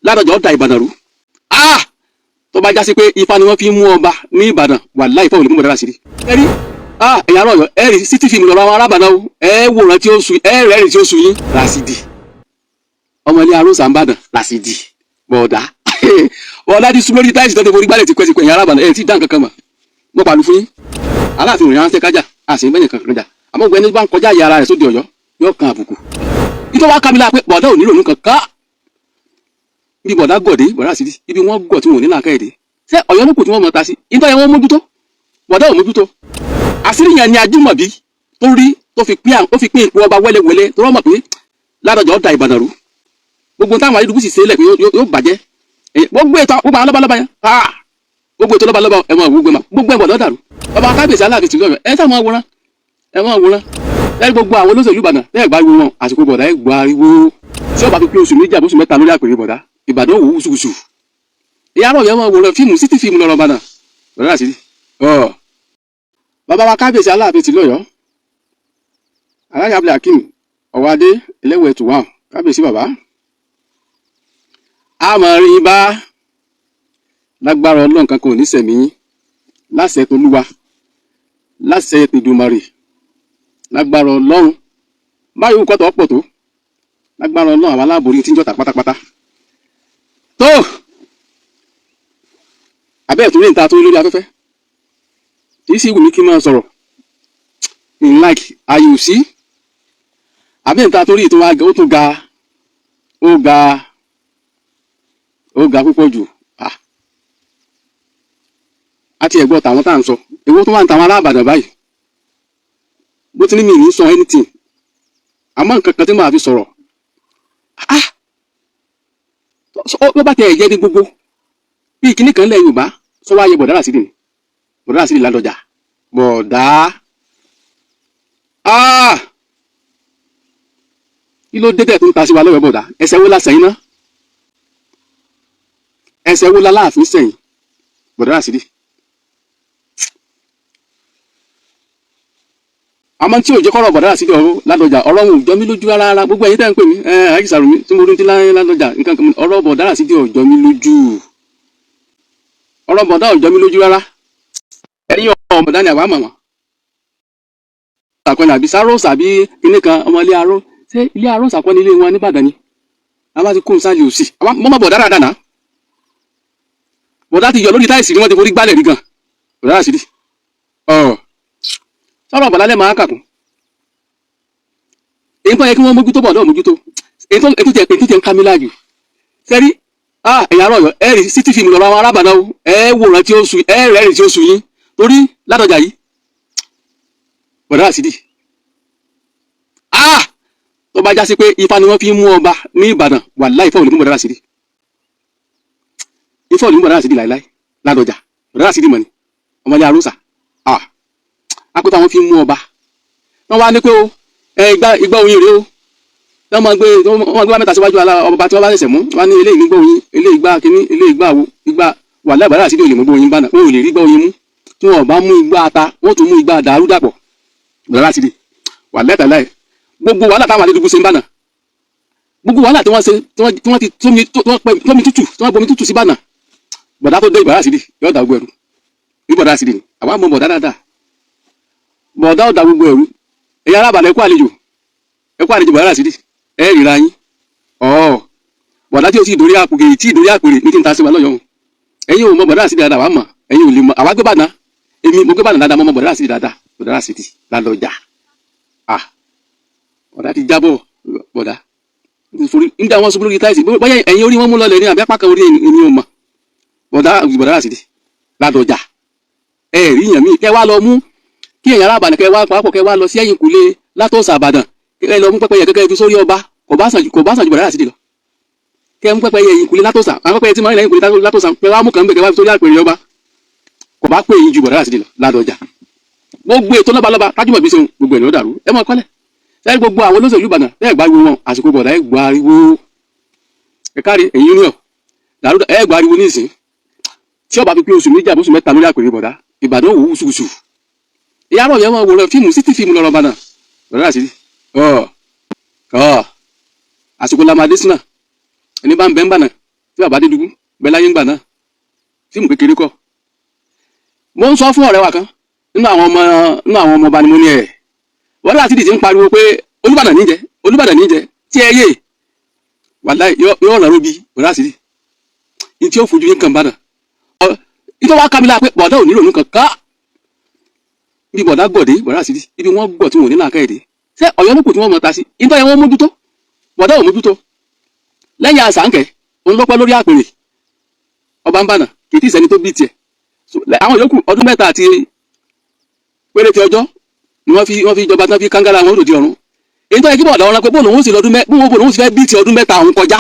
Ládọjà ó da Ìbàdàn rú. Ah, tó bá já sí pé ifá ni wọ́n fi ń mú ọba ní Ìbàdàn, wàláhì ifá ò lè mú bọ̀dá Ràṣídì. Ẹ rí, ah, ẹ̀yà ará Ọ̀yọ́, ẹ rí sí fíìmù lọ́rọ̀ àwọn arábàdàn o. Ẹ wòran tí ó su, ẹ rẹ́rìn tí ó su yín. Ràṣídì, ọmọ ilé arósà ń bàdàn. Ràṣídì, bọ̀dá, bọ̀dá ti sún lórí táìsì tó ti forí gbálẹ̀ tipẹ́tipẹ́. Ẹ̀yà arábàdàn, ẹ̀ tí dá nǹkan kan mọ̀. Mo pàlù fún yín, Aláàfin òrìn ránṣẹ́ kájà àṣẹ bẹ́ẹ̀ nìkan kan jà, àmọ́ gbogbo ẹni bá ń kọjá ìyá ara rẹ̀ sóde Ọ̀yọ́ yóò kan àbùkù. Nítorí wàá kábílà pé bọ̀dá ò nílò nǹkan ká bí bọ̀dá gọ̀dé, bọ̀dá sì ibi wọ́n gọ̀ tí wọn ò ní làákà èdè. Ṣé Ọ̀yọ́ ló kù tí wọ́n mọ̀ ta sí? Nítorí wọ́n mójútó, bọ̀dá ò mójútó. Àṣírí yẹn ni Ajímọ̀bí tó rí tó fi pín, ó fi pín ipò ọba wẹ́lẹ́wẹ́lẹ́, tó rọ́ mọ̀ pé Ládọjà ó da Ìbàdàn rú. Gbogbo táwọn ayélujára sì ṣe é lẹ̀ pé yóò bàjẹ́. Gbogbo ètò, gbogbo àwọn lọ́balọ́ba yẹn, gbogbo ètò lọ́balọ́ba, ẹ̀ mọ̀, gbogbo ẹ̀, gbogbo ẹ̀ bọ̀dọ̀ dàrú. Ọba kábíyèsí Aláàfin tìlú Ọ̀yọ́, ẹ sá máa wòran, ẹ máa wòran. Lẹ́yìn gbogbo àwọn olóṣèlú Ìbàdàn lẹ́yìn gbariwo wọn, àsìkò bọ̀dá ẹ gbariwo tí ọba fi pé oṣù 2 àbóṣù 3 lórí àpèrè bọ̀dá, Ìbàdàn wò wùsùwùsù. Ìyá rọ̀ yẹn máa wòran fíìmù sí fíìmù lọ́rọ̀ Ìbàdàn, bọ̀dá àṣírí ọ̀ bàbá wa kábíyèsí Aláàfin tìlú Ọ̀yọ́, Aláàjì Abdulhakeem Ọ̀wádé ẹlẹ́wẹ̀ẹ́ tù wá, kábíyèsí bàbá, a máa rí bá lágbára Ọlọ́run, kankan ò ní sẹ̀mí yín, láṣẹ tolúwa, láṣẹ tèdùmàrè, lágbára Ọlọ́run. Báyìí kọ́tọ̀ ọ̀pọ̀ tó lágbára Ọlọ́run, àwọn aláàbòrí tí ń jọ̀tà pátápátá tó abẹ́ ẹ̀ tó rí níta tó rí lórí afẹ́fẹ́. Kì í sì wù mí kí n máa sọ̀rọ̀ in like ayò sí abẹ́ níta tó rí tó wá, ó tún ga, ó ga, ó ga púpọ̀ jù. Ah, àti ẹ̀gbọ́n tàwọn tá à ń sọ, èwo tó wà ní tàwọn aláàbàdàn báyìí? Bó ti ní mi ní sọ anything, àmọ́ nǹkan kan tí màá fi sọ̀rọ̀, ah, ó bá tẹ ẹ̀jẹ̀ ní gbogbo bí ìkíní kan lẹ̀ Yorùbá sọ wáyé bọ̀dá Ràṣídì ni, bọ̀dá Ràṣídì Ládọjà, bọ̀dá, ah, kí ló dé tẹ̀ tó ń ta sí wa lọ́wọ́? Bọ̀dá, ẹsẹ̀ wo la sẹ́yìn náà? Ẹsẹ̀ wo la láàfin sẹ́yìn, bọ̀dá Ràṣídì? Àmọ́ tí ò jẹ́ kọ́rọ̀ bọ̀dá Ràṣídì ọ̀rọ̀ Ládọjà, ọ̀rọ̀ wọn ò jọ mí lójú rárá. Gbogbo ẹ̀yin tẹ́ ń pè mí, ẹ̀ ẹ̀ Sàrùmí tí mo rí ti Ládọjà nǹkan kan, ọ̀rọ̀ bọ̀dá Ràṣídì ò jọ mí lójú, ọ̀rọ̀ bọ̀dá ò jọ mí lójú rárá. Ẹ̀yin ọ̀rọ̀ bọ̀dá ni àwa mọ̀ wọ́n. Àkọni àbí sárósà àbí kinní kan, ọmọ ilé aró, ṣé ilé aró sàkọ́ni ilé wọn nìbàdàn ni? Àwa ti kó nsàlẹ̀ òsì mọ́mọ́ bọ̀dá dáadáa náà. Bọ̀dá ti yọ lórí táìsì ni wọ́n ti forí gbálẹ̀ rí gan. Bọ̀dá Ràṣídì ọ̀ sọ̀rọ̀ bọ̀dá lẹ́ máa kàkún. Èyí tó yẹ kí wọ́n mójútó, bọ̀dá ò mójútó. Èyí tó tẹ̀ ń ká mi láàjù sẹ́rí, ah, ẹ̀yà ará Ọ̀yọ́, ẹ rí sí fíìmù lọ́rọ̀ àwọn arábàdàn o. Ẹ wòran tí ó su, ẹ rẹ́rìn tí ó su yín, torí Ládọjà yìí, bọ̀dá Ràṣídì, ah, tó bá já sí pé ifá ni wọ́n fi ń mú ọba ní Ìbàdàn, wàláhì ifá ò lè mú bọ̀dá Ràṣídì, ifá ò lè mú bọ̀dá Ràṣídì láíláí. Ládọjà, bọ̀dá Ràṣídì mọ̀ ni ọmọdé arúsà, ah, akótó àwọn fi ń mú ọba, wọ́n wá ní pé o ẹ igba oyin rèé o. Wọ́n máa gbé wá mẹ́ta síwájú ọba tí wọ́n bá ṣẹ̀ṣẹ̀ mú wọ́n ní eléyìí nígbà oyin, eléyìí gbá kínní, eléyìí gbá àwo igba. Wàláhì bọ̀dá Ràṣídì ò lè mú gbó oyin bánà, wọn ò lè rí gbá oyin mú. Tí wọn ò bá mú igbá ata, wọ́n tún mú igbá dàrú dàpọ̀. Bọ̀dá Ràṣídì, wàláhì tàláhì, gbogbo wàhálà táwọn àlejò ṣe ń bánà, gbogbo wàhálà tí wọ́n ṣe, tí wọ́n ti tómi tútù, tí wọ́n bomi tútù sí bánà, bọ̀dá tó dé, bọ̀dá Ràṣídì yóò dà gbogbo ẹ̀rú bí. Bọ̀dá Ràṣídì ni àwa mọ bọ̀dá dáadáa, bọ̀dá ó dà gbogbo ẹ̀rú. Ẹ̀yin arábàlẹ̀, ẹ̀kú àlejò, ẹ̀kú àlejò bọ̀dá Ràṣídì, ẹ̀ ríra yín ọ̀ bọ̀dá tí o ti dórí àpò tí ìdórí àpèrè ní tí ń ta sí wa lọ́yọ̀ọ́. Ẹ̀yin ò mọ bọ̀dá Ràṣídì dáadáa, wàá mọ̀, ẹ̀yin ò lè mọ. Àwa gbé bàdàn, èmi mo gbé bàdàn dáadáa, mo mọ bọ̀dá Ràṣídì dáadáa. Bọ̀dá Ràṣídì Ládọjà, ah, bọ̀dá ti jábọ̀. Bọ̀dá nígbà wọn ṣubú lórí táìsì, bóyá ẹ̀yin orí wọn mú lọlẹ̀ ní àbí apá kan orí, èmi ò mọ̀. Bọ̀dá Ràṣídì Ládọjà, ẹ rí yàn mí kẹ wá lọ mú kí ẹ̀yin arábànú kẹ wá papọ̀, kẹ wá lọ sí ẹ̀yìn kùlé látọ̀sà Àbàdàn, kẹ lọ mú pẹ́pẹ́yẹ kẹ́kẹ́ fi sórí ọba, kò bá sàn ju bọ̀dá Ràṣídì lọ. Kẹ mú pẹ́pẹ́yẹ ẹ̀yìn kùlé látọ̀sà, àwọn pẹ́pẹ́yẹ tí máa ń lẹ́yìn kùlé látọ̀sà, kẹ wá mú kàn ń bẹ̀, kẹ wá fi sórí àpèrè ọba, kò bá pè yín ju bọ̀dá Ràṣídì lọ. Ládọjà, gbogbo ètò lọ́balọ́ba tájúmọ̀ bí sẹ́wọ̀n, gbogbo ẹ̀ ló dàrú. Ẹ máa kọ́lẹ̀ sẹ́yìn gbogbo àwọn olóṣèlú Ìbàdàn ẹ gbariwo wọn, àsìkò bọ̀dá ẹ gbariwo, ẹ kárí ẹ̀yin union dàrú, ẹ gbariwo nísìn tí ọba fi pé oṣù 2 àbóṣù 3 lórí àpèrè bọ̀dá, Ìbàdàn wò wùsùwùsù. Ìyá rọ̀ yẹn máa wòran fíìmù sí fíìmù lọ́rọ̀ Ìbàdàn, bọ̀dá Ràṣídì ọ̀ ọ̀ àsìkò lamadé sínà ẹni bá ń bẹ́ ń bànà. Tí bàbá Adédùbú bẹ láyé ńgbà náà, fíìmù kékeré kọ́. Mo ń sọ fún ọ̀rẹ́ wa kan nínú àwọn ọmọ ọba ni mo ní ẹ̀ wọ́n láti dì tí ń pariwo pé Olúbàdàn níjẹ, Olúbàdàn níjẹ tí ẹ yé. Wàláì, yóò ràn róbi bọ̀dá Rasidi ní tí ó fojú yín kàn bàdàn. Ìtọ́ wa kábílà pé bọ̀dá ò ní ronú kankan bí bọ̀dá gọ̀dé. Bọ̀dá Rasidi, ibi wọ́n gọ̀ tí wọn ò ní làákà èdè ṣé Ọ̀yọ́ ló kù tí wọ́n mọ̀ ta sí. Ìtọ́ yẹn wọ́n mójútó, bọ̀dá ò mójútó. Lẹ́yìn àṣàǹkẹ́ òun lọ́pẹ́ lórí àpèrè ọba ń bànà, kì í tí ì sẹ́ni tó bí tiẹ̀. Àwọn yòókù, ọdún 3 àti péréte ọjọ́ ni wọ́n fi jọba tán, fi kángára wọn lòdì ọ̀run. Èyí tó yẹ kí bọ̀dá ọ̀run pé bóòlù òun sì lọ́dún mẹ́, bóòlù òun sì fẹ́ bí ti ọdún 3 òun kọjá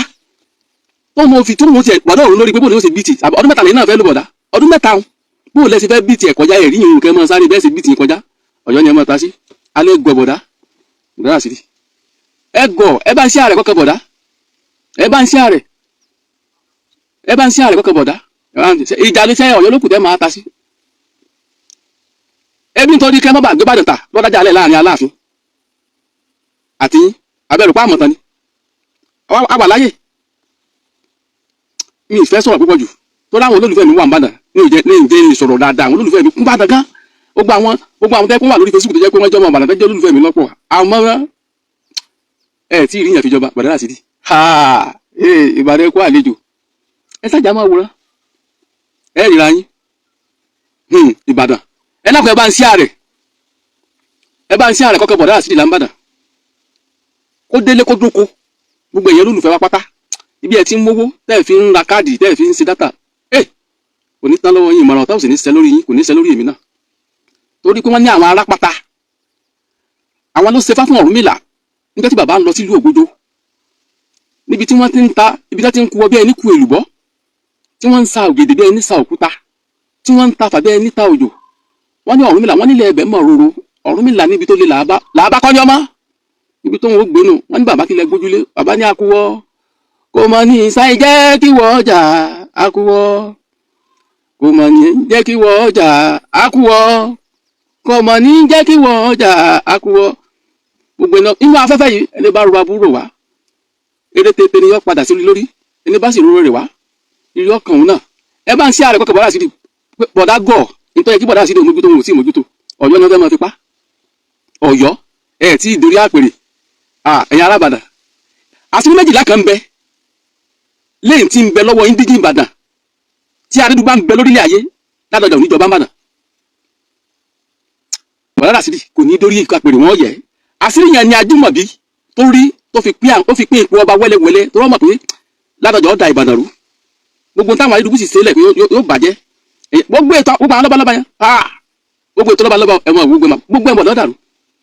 tó mọ fi tó mọ tiẹ̀. Bọ̀dá ọ̀run lórí pé bóòlù òun sì bí ti ọdún 3 lẹ́yìn náà fẹ́ lò. Bọ̀dá, ọdún 3 òun, bóòlù lẹ́sìn fẹ́ bí tiẹ̀ kọjá? Ẹ̀rí yìí kẹ́ mọ́ sáré bẹ́ẹ̀ sì bí tiẹ̀ kọjá. Ọ̀yọ́ ni ẹ mọ́ ta sí alẹ́ gọ̀. Bọ̀dá, bọ̀dá Rasidi, ẹ gọ̀. Ẹ bá ń ṣe àrẹ kọ́kọ́. Bọ̀dá, ẹ bá ń ṣe àrẹ, ẹ bá ń ṣe àrẹ kọ́kọ́. Bọ̀dá, ìjà lè ṣe Ọ̀yọ́ lókùn tẹ́ máa ta sí ẹbí nítorí kẹ́ mọ́ bá gbé Ìbàdàn ta lọ́dájà alẹ́ láàrin Aláàfin àti yín. Abẹ́rù pa àmọ̀tán ni àwà láyè. Mi ì fẹ́ sọ̀rọ̀ púpọ̀ jù tó láwọn olólùfẹ́ mi wà ń bàdàn ní ìjẹ́ ní ìjẹ́ ní sọ̀rọ̀ dáadáa. Àwọn olólùfẹ́ mi kún bàdàn gan. Gbogbo àwọn tẹ́kún wà lórí Facebook tó jẹ́ pé wọ́n jọ́ mọ̀ Ìbàdàn, tó jẹ́ olólùfẹ́ mi lọ́pọ̀. Àmọ́ ẹ tí ì rí yàn fi jọba bàdàn Rasidi. Ha, Ìbàdàn, ẹ kú àlejò. Ẹ sájà máa wòran, ẹ ríra yín. Ìbàdàn, ẹ náà kọ́. Ẹ bá ń sí ààrẹ, ẹ bá ń sí ààrẹ kọ́kọ́. Bọ̀dá Rasidi là ń bàdàn, kó délé, kó dóko. Gbogbo èèyàn olólùfẹ́ wa pátá, ibi ẹ ti ń mówó tẹ́ ẹ fi ń ra káàdì, tẹ́ ẹ fi ń ṣe data, ẹ kò ní tán lọ́wọ́ yín. Ìmọ̀ràn ọ̀tá ò sì ní ṣẹ lórí yín, kò ní ṣẹ lórí èmi náà, torí pé wọ́n ní àwọn arápáta, àwọn ló ṣe fá fún Ọ̀rúnmìlà nígbà tí bàbá ń lọ sílùú Ògbójó, níbi tí wọ́n ti ń ta, ibi tí wọ́n ti ń ku ọbẹ̀ ẹni ku èlùbọ́, tí wọ́n ń sa ògèdè bí ẹni sa òkúta, tí wọ́n ń ta fà bí ẹni ta òjò. Wọ́n ní Ọ̀rúnmìlà, wọ́n nílẹ̀ ẹ̀bẹ̀ mọ̀ roro. Ọ̀rúnmìlà níbi tó lé làábá làábá kọ́ ní ọmọ ibi tó ń wò gbénu. Wọ́n ní bàbá, kílẹ̀ gbójúlé? Bàbá ní akuwọ́ kò mọ̀ ní sáì jẹ́ kí wọ́n jà. Akuwọ́ kò mọ̀ ní jẹ́ kí wọ́n jà. Akuwọ́ kò mọ̀ ní jẹ́ kí wọ́n jà. Akuwọ́ gbogbo iná inú afẹ́fẹ́ yìí, ẹni bá ro aburú wá, eré tètè ni yọ padà sí lórí. Ẹni bá sì róró rè wá, ìrí ọkàn òun náà. Ẹ bá ń ṣe ààrẹ kọ́kọ́. Bọ̀dá Rasidi, bọ̀dá gọ̀. Nítorí kí bọ̀dá Rasidi òmójútó, wọn ò tí ì mójútó. Ọ̀yọ́ ni wọ́n fẹ́ máa fi pa Ọ̀yọ́. Ẹ̀ tí ì dorí àpèrè. Ẹ̀yin arábàdà, àṣírí 12 kan ń bẹ lẹ́yìn tí ń bẹ lọ́wọ́ indigene Ìbàdàn. Tí Adédùgbà ń bẹ lórílẹ̀ ayé, Ládọjà ò ní jọba Ìbàdàn. Bọ̀dá Rasidi kò ní dórí àpèrè. Wọn yẹ àṣírí yẹn ni Ajímọ̀bí tó rí, tó fi pín, ó fi pín ipò ọba wẹ́lẹ́wẹ́lẹ́, tó rọ́ mọ̀ pé Ládọjà ó da Ìbàdàn rú. Gbogbo táwọn Adédùgbò sì ṣẹlẹ̀ pé yóò bàjẹ́. Gbogbo ètò, gbogbo àwọn lọ́balọ́ba yẹn, gbogbo ètò lọ́balọ́ba, ẹ̀wọ̀n gbogbo ẹ̀ gbogbo ẹ̀ bọ̀dá dàrú.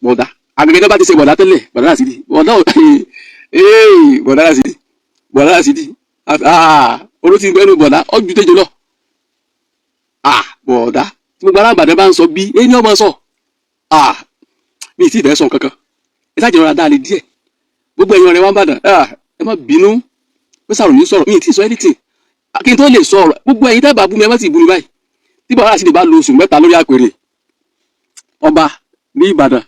Bọ̀dá àgbẹ̀gẹ́dẹ́ bá ti ṣe bọ̀dá tẹ́lẹ̀. Bọ̀dá Rasidi, bọ̀dá, bọ̀dá Rasidi, bọ̀dá Rasidi, oró ti gbẹnu bọ̀dá ọjọ́ tẹ́jọ lọ. Bọ̀dá tí gbogbo alábàdàn bá ń sọ bí ẹni ọmọ sọ, mi ì tí ì fẹ́ sọ kankan. Ẹ sáà jẹ́ rọra dáa lé díẹ̀. Gbogbo ẹ̀yin ọ̀rẹ́ wa ń bàdàn, ẹ má bínú pé sàrò ní sọ̀rọ̀. Mi ì tí ì sọ anything kí n tó lè sọ ọ̀rọ̀. Gbogbo ẹ̀yin tẹ́ bá bú mi, ẹ má sì bú mi báyìí. Tí bọ̀dá Rasidi bá lo oṣù 3 lórí àpèrè ọba ní Ìbàdàn,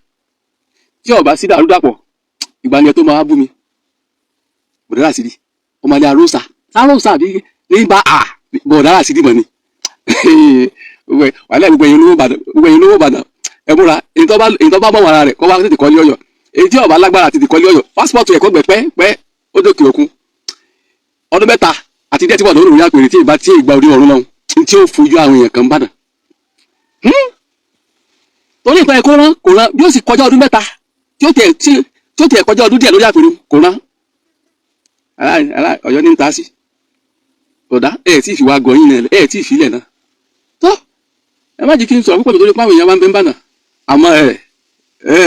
tí ọba sí dàrúdàpọ̀, ìgbà ni ẹ tó máa bú mi. Bọ̀dá Rasidi, ọmọdé arósà sárósà àbí ní bá a bọ̀dá Rasidi mọ̀ ni wàhálà. Gbogbo ẹ̀yin olówó Ìbàdàn, gbogbo ẹ̀yin olówó Ìbàdàn, ẹ múra. Èyí tó bá bọ̀ wàrà rẹ̀, kó wá tètè kọ́lé Ọ̀yọ́. Èyí tí ọba lágbára tètè kọ́lé Ọ̀yọ́, passport ẹ̀kọ́ gbẹ pẹ́ pẹ́, ó dókè òkun. Ọdún 3 àti díẹ̀ tí bọ̀dọ̀ olórí àpèrè tí ìbá tí ìgbà orí ọ̀run lọ́hùn tí ó fojú àwọn èèyàn kan bàdàn torí ìtàn ẹ̀kọ́ rán kò rán bí ó sì kọjá ọdún 3 tí ó tiẹ̀ kọjá ọdún díẹ̀ lórí àpèrè kò rán. Ọ̀yọ́ ní ń ta sí bọ̀dá. Ẹ̀ tí ì fi wá gọ̀yìn náà, ẹ̀ tí ì filẹ̀ náà tó. Ẹ má jí kí n sọ̀rọ̀ púpọ̀ torí pé àwọn èèyàn wá ń bẹ ń bànà. Àmọ́ ẹ ẹ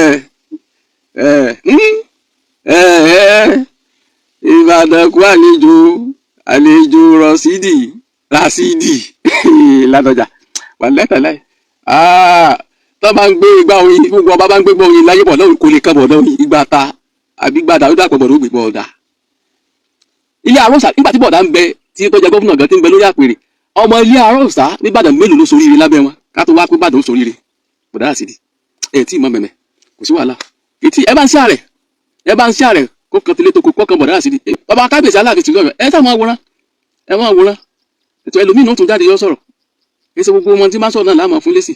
ẹ ẹ ẹ Ìbàdàn kú àlejò, àlejò Rọ̀ṣídì Rásídì Ládọjà wà lẹ́tàláì. Tó bá ń gbé igbá oyin, gbogbo ọba bá ń gbé igbá oyin láyé, bọ̀ lọ́wọ́ kò lè kán bọ̀ lọ́wọ́ igbá ta àbí gbàdá ó dàpọ̀ bọ̀dọ̀ ó gbé bọ̀dà. Ilé àròsà, nígbà tí bọ̀dà ń bẹ, tí tó jẹ gómìnà gan, tí ń bẹ lórí àpèrè, ọmọ ilé àròsà nìbàdàn mélòó ló soríire lábẹ́ wọn? Ká tó wá pé Ìbàdàn ó soríire. Bọ̀dá Rásídì, ẹ tí ì mọ mẹ̀mẹ̀, kò sí wàhálà. Kìtì ẹ bá ń ṣe àrẹ, ẹ bá ń ṣe àrẹ kó kan tilé tó kó kan. Bọ̀dá Rásídì, bàbá kábíyèsí Aláàfin tìlú Ọ̀yọ́, ẹ sáà máa wòran. Ẹ Ẹ máa wòran ètò ẹlòmíì náà tún jáde yọ sọ̀rọ̀. Kì í ṣe gbogbo ọmọ tí máa ń sọ̀rọ̀ náà láàmú fún lẹ́sì,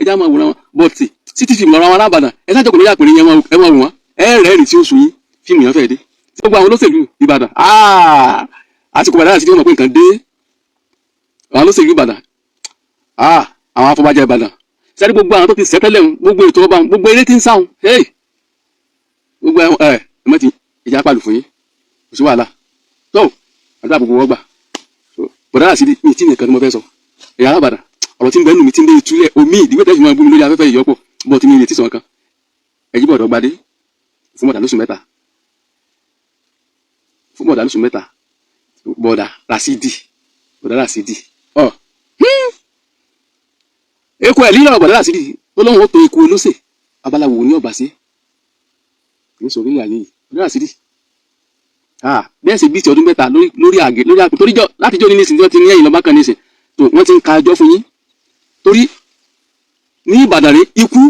ẹjá máa wòran wọn. Bọ̀tì city film lọ́rọ̀ àwọn alábàdàn. Ẹ sáà jókòó lórí àpèrè yẹn, ẹ máa wò wọ́n, ẹ rẹ́rìn tí ó sùn yín. Fíìmù yẹn fẹ́ẹ́ dé tí gbogbo àwọn olóṣèlú Ìbàdàn àti kò bàdàn àti tí wọ́n mọ̀ pé nǹkan dé. Àwọn olóṣèlú Ìbàdàn, àwọn afọbajẹ Ìbàdàn sẹ́ni, gbogbo àwọn tó ti sẹ́tẹ́lẹ̀ ń gbogbo ètò ọba, gbogbo eré tí ń sáwọn, gbogbo ẹ ẹ mọ́tì ìjà pàlù fún yín, kò sí wàhálà tó àdúrà gbogbo wọ́n gbà. Bọ̀dá àti mi tí nìkan ni mo fẹ́ sọ. Ẹ̀yà alábàdàn, ọ̀rọ̀ tí ń bẹ nù mí tí ń bẹ ìtúlẹ̀ omi ìdíwé tẹ́sí máa bú mi lórí afẹ́fẹ́ ìyọ́pọ̀ bọ́ tí mi lè tí sàn kan. Ẹ̀yí bọ̀dọ̀ gbadé fún bọ̀dà lóṣù 3, fún bọ̀dà lóṣù 3. Bọ̀dà Rasidi, bọ̀dà Rasidi ọ̀ eku ẹ̀ lílọ̀. Bọ̀dà Rasidi tó lóun ó pe eku olóṣè, babaláwo ní ọ̀bà sí kì í sọ orílẹ̀ ayé yìí. Bọ̀dà Rasidi, bẹ́ẹ̀ sì bí ti ọdún 3 lórí àgè lórí àpò torí jọ láti jọ́ ní nísìnyí tí wọ́n ti ní ẹ̀yìn lọ́ba kan nísìn tó wọ́n ti ń ka ẹjọ́ fún yín. Torí ní Ìbàdàn rẹ̀, ikú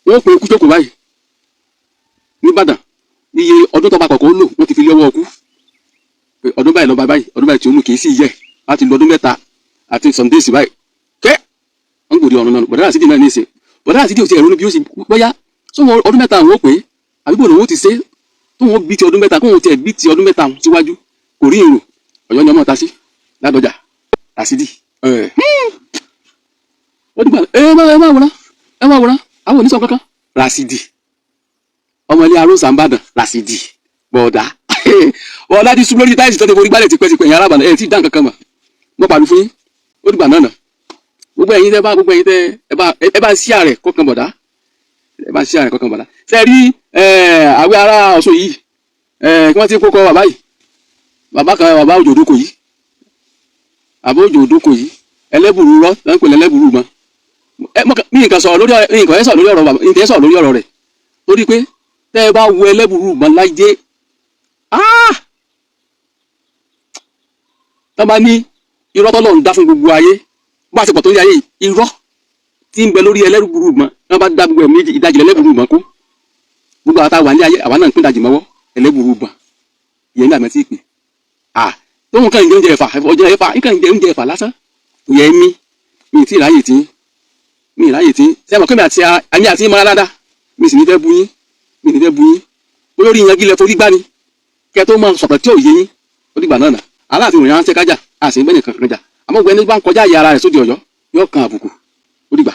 wọ́n pe ikú jókòó báyìí ní Ìbàdàn. Iye ọdún tó bá kọ̀ọ̀kan ó lò, wọ́n ti fi lé ọwọ́ ọkú pé ọdún báyìí lọ́ba báyìí, ọdún báyìí tí ó lù kì í sì yẹ láti lo ọdún 3 àti some days báyìí kẹ́ wọ́n gbòdì ọ̀run náà. Bọ̀dá Rasidi náà ní ìsìn, bọ̀dá Rasidi ò ti ẹ̀rọ bí ó sì bóyá sọ́wọ́ ọdún 3 àwọn ó pé àbí bò lòun ó ti ṣe tó wọn bí ti ọdún 3, kó wọn tiẹ̀ bí ti ọdún 3 síwájú kò rí èrò. Ọ̀yọ́ ni ọmọ ta sí Ládọjà Rasidi. Ó dìgbà ẹ má wòrán, ẹ má wòrán, àwọn oníṣọ́ kankan. Rasidi ọmọ ilé arósà ń bàdàn. Rasidi bọ̀dá, bọ̀dá ti sún lórí táìsì tó ti forí gbálẹ̀ tipẹ́tipẹ́. Ẹ̀yìn arábàdàn ẹ̀ tí dá nǹkan kan mọ̀, mo pàlù fún yín. Ó dìgbà náà nà. Gbogbo ẹ̀yin tẹ́ bá, gbogbo ẹ̀yin tẹ́ ẹ bá ń ṣí àrẹ̀ kọ́kan bọ̀dá, ẹ bá ń ṣí àrẹ̀ kọ́kan bọ̀dá. Ṣe rí àwẹ̀ ará Ọ̀ṣun yìí kí wọ́n ti kókọ bàbá yìí, bàbá kan, bàbá òjò òdòkò yìí, bàbá òjò òdòkò yìí, ẹlẹ́bùrú rọ́ lọ́n pè lẹ́lẹ́bùrú mọ́. Mi nǹkan sọ̀rọ̀ lórí nǹkan ẹ sọ̀rọ̀ lórí ọ̀rọ̀ bàbá nǹkan ẹ sọ̀rọ̀ lórí ọ̀rọ̀ rẹ̀, torí pé tẹ́ ẹ bá wo ẹlẹ́bùrú mọ́ láyé, tọ́ bá ní irọ́ tọ́lọ̀ ń dá fún gbogbo ayé, bá a ṣe pọ̀ tó ní ayé yìí, irọ́ tí ń bẹ lórí ẹlẹ́bùrú mọ́, wọ́n bá dá gbogbo ẹ̀ méjì, ìdajì ẹlẹ́bùrú mọ́ kó gbogbo àwọn táwa ní ayé, àwa náà ń pín ìdajì mọ́wọ́. Ẹlẹ́bùrú mọ́ ìyẹn ní àmọ́ tí ì pè tóun kàn ń jẹ oúnjẹ ẹ̀fà, ọjọ́ ẹ̀fà nǹkan ń jẹ oúnjẹ ẹ̀fà lásán. Yẹ mí, mi ì tí ì ráyè tí mi ì ráyè tí sẹ́wọ̀n kí mi àti àmì àti mọ́ra dáadáa, mi sì ní fẹ́ bu yín, mi ní fẹ́ bu yín bóyá orí ìyẹn gílẹ̀ forí gbá ni kẹ́ tó máa sọ̀tọ̀ tí ò yé yín. Ó dìgbà náà nà aláàfin òyìn ránṣẹ́ kájà àṣẹ bẹ́ẹ̀ nìkan kan jà, àmọ́ gbogbo ẹni bá ń kọjá àyè ara rẹ̀ sóde Ọ̀yọ́ yóò kan àbùkù. Ó dìgbà.